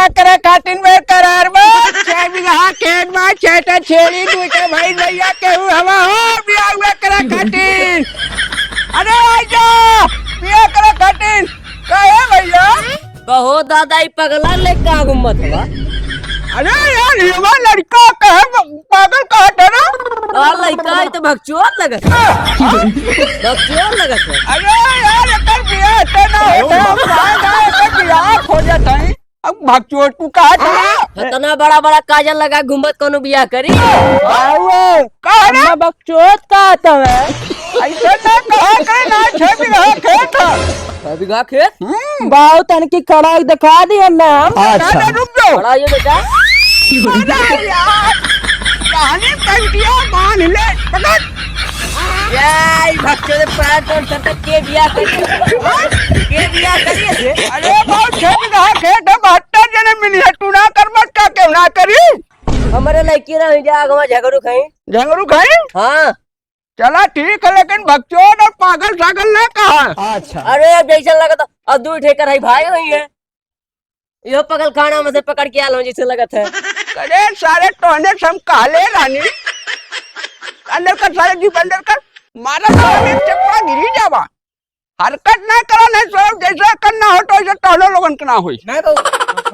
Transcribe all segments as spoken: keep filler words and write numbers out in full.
करे खातिन बेकरार बा, छह बीघा खेत बा, छह ठे छेड़ी, दू ठे भैंस भैया, केहू हवा हो, बियाह हुआ करे खातिन। अरे आ जा, बियाह करे खातिन। काहे भैया? कहो दादा, ई पगला ले का घूमत हवा? अरे यार, ये लड़का कहे पागल कहत है ना? आ लइका, ई तो भकचोद लगत है। भकचोद लगत है। अरे यार, एकर बियाह तो ना होत है, हम कहाँ जाए, एकर बियाह खोजत हई। अब भकचोद तू कहत है ना? इतना बड़ा बड़ा काजल लगा घूमत कौनो बियाह करी? बाबू, कहा रे? हम भकचोद कहत हवे। ऐसे ना कहा करे ना, छह बीघा खेत है। छह बीघा खेत? हम्म। बाबू, तनकी खड़ा दिखा दिया ना हम। अच्छा। ना, ना, रुक जाओ। खड़ा हो बेटा। अरे यार, कहानी टंटिया बांध ले, पकड़। यार, ई भक्तों के पैर तोड़ सकते, के बियाह करिए? के बियाह करिए से? अरे, बहुत छह बीघा खेत है, बहत्तर जने मिली है, तू ना कर मत का, क्यों ना करी? हमरे लड़की ना हुई जा, अगवा झगड़ू खाई। झगड़ू खाई? हाँ। चला ठीक है, लेकिन भक्चोद और पागल सागल ना कहा। अच्छा। अरे, अब जैसे लगत, अब दू ठेकर है भाई हुई है। यो पगल खाना में से पकड़ के आलो जैसे लगत है। अरे सारे तोहने से हम कहले रानी, अंदर कर सारे जीप अंदर कर, मारा तो हमें चप्पा गिरी जावा। हरकत ना करा नहीं सो, जैसे करना हो तो ऐसे टहलो लोगन के ना होई। नहीं बाबू,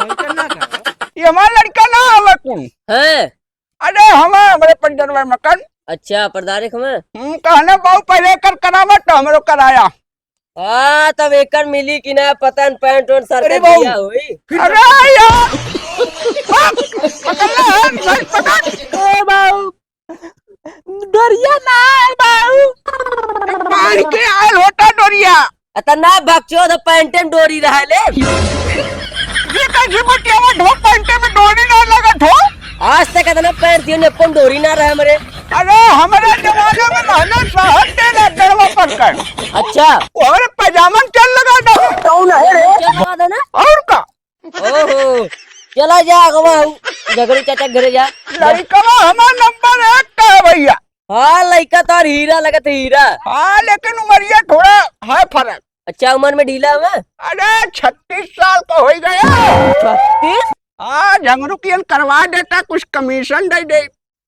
हम करना का? ये हमारा लड़का ना हवे कुन। हैं? अरे हमें, हमारे पंजरवा मकान। अच्छा, प्रधान एक हमें? हम्म, कहने बाबू पहले कर करावा तो हमरो कराया। हाँ, तब एकर मिली कि ना पता न, पैंट वैंट सर अरे के बाबू। दिया होई। अरे यार, बाप, पकड़ ले, सर, पकड़। ए बाबू, डोरिया ना है बाबू। बांध के आयल होता डोरिया। अतना बकचोद पैंटे में डोरी रहा ले। ये कैसे बतियावत हो, पैंटे में डोरी ना लगत हो? आज तक इतना पैंट दियो ने अपन डोरी ना रहे हमरे। अरे, हमरे जमाने में रहने शहर के ना गढ़वा पर कर। अच्छा। और पैजामन चल लगा दो। कौन है रे? चल लगा दो ना। और का? ओहो, चला जा अगवा हऊ, झगड़ू चाचा के घरे जा। लड़कवा हमार नंबर एक का है भैया। हाँ, लइका तो हीरा लगत है, हीरा। हाँ, लेकिन उमरिया थोड़ा है फर्क। अच्छा, उमर में ढीला हवे? अरे, छत्तीस साल का हो गया। छत्तीस? हाँ, झगड़ू कियन करवा देता, कुछ कमीशन दे दे।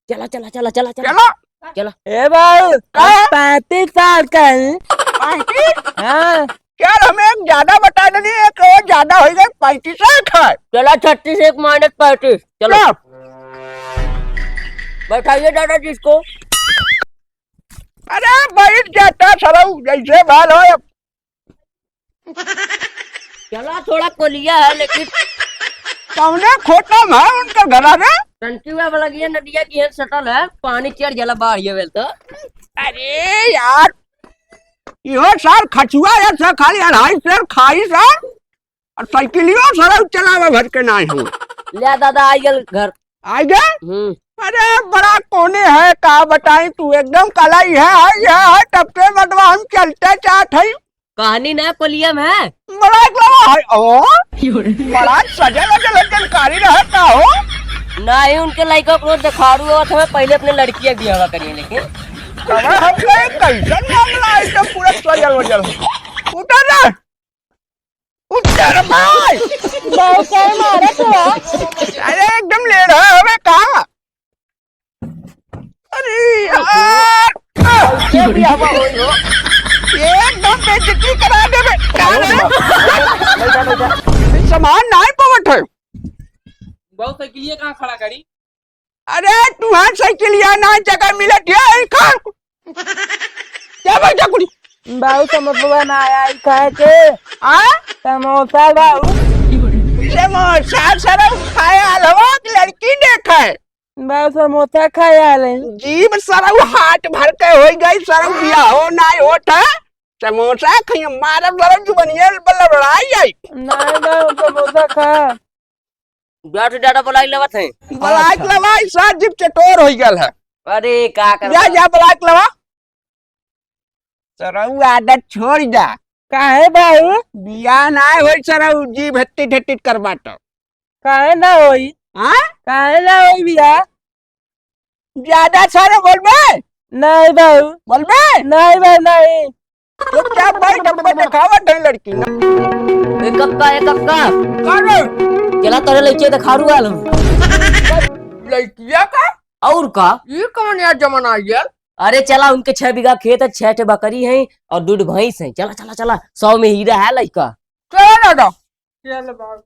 चला, चला, चला, चला, चला। चला। चला। ए बाबू, का? पैंतीस साल का है। पैंतीस? हाँ। यार, हमें एक ज्यादा बता देनी, एक और ज्यादा हो गए, पैंतीस एक है। चला, छत्तीस एक माइनस पैंतीस। चलो। चलो। बैठाइए दादाजी इसको। अरे, बैठ जाता सरऊ, जैसे बाल हो। चला, थोड़ा कोलिया है, लेकिन कौने खोटा में है उनका घरा रे? टंकी वाला लगिया नदिया की है, सटल है, पानी चढ़ जाला बाढ़ ये वेल तो। अरे यार, इहो सार खचुआ है, सर खाली अढ़ाई सेर खाई सर, और साइकिलियो सर चलावे भर के नाई हो। ले दादा, आई गल घर। आई गए? हम्म। अरे बड़ा कोने है, का बताई तू, एकदम कलाई है, है, यह है, तब से मतवा हम चलते चाहत हई। कहानी ना कोलिया में है। बड़ा एक लवा है, ओ? बड़ा सजल वजल एकदम कारी रहता हो। नाही, उनके लइका को देखाड़ू आवत हमें, पहले अपने लड़किया के बियाह करिए, लेकिन। अरे हमको एक कैसन मामला है, एकदम पूरा सजल वजल हो। उतर रे। उतर भाई। बहुत सही मारत हुआ। अरे एकदम लेढ़ा हवे का? अरे यार। कैसे बियाह होई हो? एकदम बेइज्जती करा देबे। का रे? बैठा, बैठा। सामान नाहीं पावत है। बहुत साइकिलिया कहाँ खड़ा करी? अरे, तुहार साइकिलिया ना जगह मिलत है, ई का? क्या बैठा कुड़ी? बाबू, समोसा ना आया, ई खाए के। आ? समोसा, बाबू। समोसा, सरऊ खाए आल हो, कि लड़की देखे? बाबू, समोसा खाए आल है। जीभ सरऊ हाथ भर के होई गई, सरऊ बियाहो नाहीं होत है। समोसा खाइए, मारब सरऊ जुबनिया बल्ला बड़ाई जाई। नाहीं बाबू, समोसा खा। बैठ दादा, बुलाई लेवत है। ब्लैक अच्छा। लवा, ई सार जीभ चटोर होई गल है। अरे, का करबा? जा, जा, ब्लैक लवा। सरऊ आदत छोड़ जा। काहे बाबू? बियाह ना होई सरऊ, जीभ हट्टिट हट्टिट करबा तो। काहे ना होई? हाँ? काहे ना होई बियाह? ज्यादा सारे बोलबे? नहीं बाबू। बोलबे? नहीं बाबू, नहीं। चुपचाप बैठ, हमको देखावत है लड़की ना। ए कक्का, ए कक्का। का रे? चला, तोरे लइके देखारू आल हम। लइकिया का? और का? ई कौन यार जमाना आ गया? अरे चला, उनके छह बीघा खेत है, छह ठे बकरी हैं और दू ठे भैंस हैं। चला, चला, चला, सौ में हीरा है लइका। चला दादा। चल बाबू।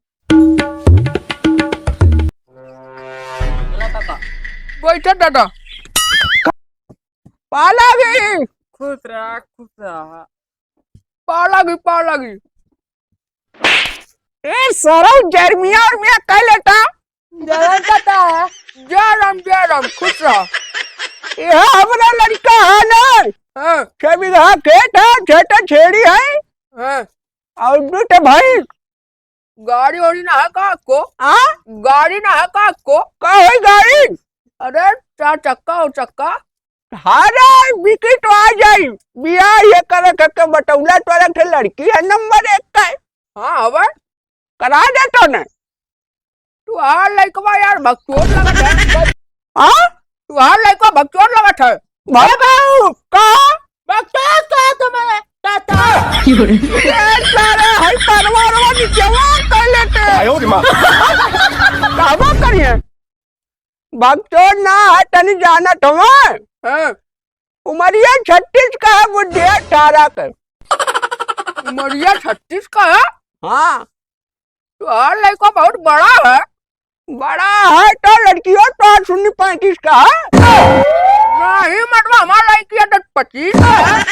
चला काका। बैठा दादा। पाला गई। खुश रहा, खुश रहा। पाला गई, पाला गई। ए सरऊ, जरमिया उर्मिया कह लेता। जय राम दादा। जय राम, जय राम, खुश रह। यह हमरा लड़का है ना? हाँ। छह बीघा खेत है, छह ठे छेड़ी है। हाँ। और दू ठे भैंस। गाड़ी वाड़ी ना है का आपको? हाँ? गाड़ी ना है का आपको? का है गाड़ी? अरे, चार चक्का और चक्का। अरे, बिकी तो आ जाई। बियाह ये करे के, के बटौला तोरे के लड़की है नंबर एक का। हाँ, हवे। करा दे तो ने। तुहार लइकवा यार बकचोद लगत है। हाँ? तुहार लइकवा बकचोद लगत है। भाई बाबू, का? बकचोद कहा तुम्हें, चाचा? ये सारे है परवरवा नीचेवा कर लेते। आयो रे माँ। कहबो करिए। बकचोद ना है, तनी जानत हवा। हाँ। उमरिया छत्तीस का है, बुढ़िया अठारह का। उमरिया छत्तीस का है? हाँ। तुहार लइका बहुत बड़ा है। बड़ा है तो लड़कियों तो सुन्नी पैंतीस का है। नहीं, मतलब हमार लइकिया तो पच्चीस का है।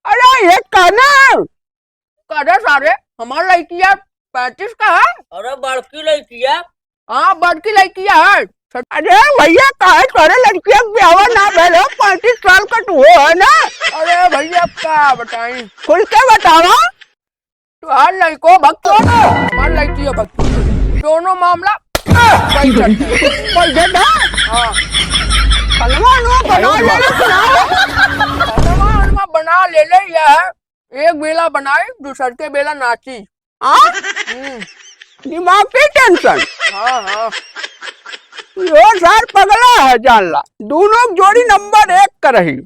अरे, ये कहना। अरे सारे, हमार लइकिया पैंतीस का है। अरे, बड़की लइकिया। हाँ, बड़की लइकिया है। अरे भैया, काहे तोरे लड़किया के ब्याह ना भइल हो? पैंतीस साल का तू हो, है ना? अरे भैया, का बताई? खुल के बतावा। तुहार लइको भक्तो ना, हमार लइकियो भक्तो। दोनों मामला पैसा। पैसा ना? हाँ। हलवा हलवा बना ले ले, बनाओ। हलवा हलवा बना ले ले, यह एक बेला बनाई, दूसर के बेला नाची। हाँ? हम्म। दिमाग के tension। हाँ, हाँ। यो सार पगला है, जान ला। दोनों जोड़ी नंबर एक का रही।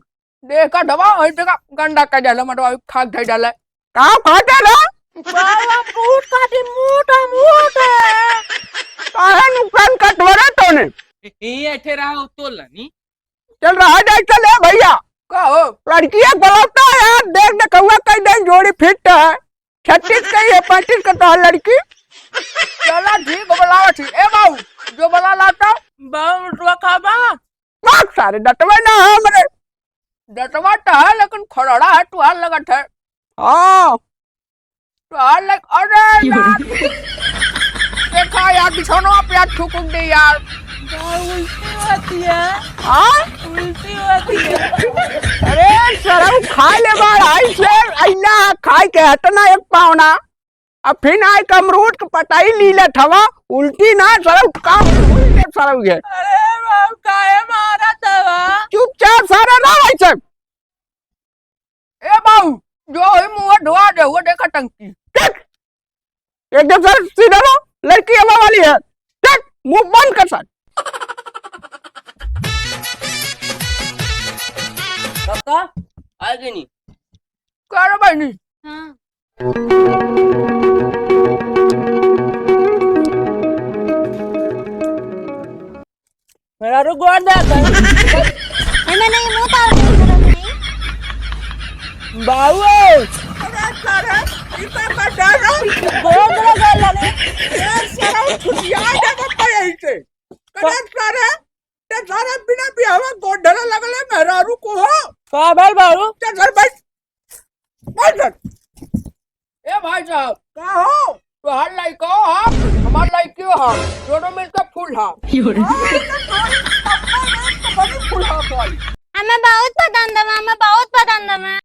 देखा धवा, वही देखा, गंदा कर डाला, मटवा खाक धई डाला। का खा डाला? बाबा, मूठ काटी, मूठ, मूठ। काहे नुकसान कटवरे तोने? ई ऐठे रहा, तोल ला नी। चल रहा जाए, चल ए भैया। का हो? लड़किया बोलता है यार, देख देखउआ कई दे जोड़ी fit है। छत्तीस कई है, पैंतीस का तो है लड़की। चला ठीक हो, बोलावा ठीक। ए बाबू, जो बोला लाता। बाबू, उठवा खाबा? बाप सारे, डटवे ना है हमरे। डटवा तो है, लेकिन खरड़ा है, तुहार लगत है। हाँ। तो हाल लग, अरे यार। देखा यार, बिछौनवा पे यार थूक दे यार। बा, उल्टी होती है। हाँ? उल्टी होती है। अरे सरऊ, खाए ले बार आई से, अइला खाए के हटना एक पावना। अब फिर आए के अमरूद के पटाई ली लेत हवा, उल्टी ना सरऊ, काम उल्टे सरऊ है। अरे बाबू, काहे मारा था? चुपचाप सारा ना ऐसे। ए बाऊ, जो ही मुंह धोआ दे, वो देखा टंकी। देख, एकदम सर सीधा रहो, लड़की आवा वाली है। देख, मुंह बंद कर सर। काका, आए गए नी? का रे बहनी? हाँ। मेहरारू गोड़ दे कर। एमे नहीं, मुंह तार दे, जरूरत नहीं। बाऊ। अरे सारे, ई का कर डालो? गोड़ दे कर लाने। ए सारा, छुटिया दे बप्पा यहीं से। अरे सारे, ते सारे बिना बियाहवा गोड़ धरे लगले मेहरारू को हो। का भेल बाऊ? ते घर बैठ। बैठ। ए भाई साहब। का हो? तोहार लइको हम, हमार लइकियो हम, दोनों मिलके फूल हम। की हो रे? हाँ, तो तोरी पप्पा रे, तो बड़ी फूल हम भाई। हमें बहुत पसंद है, हमें बहुत पसंद है।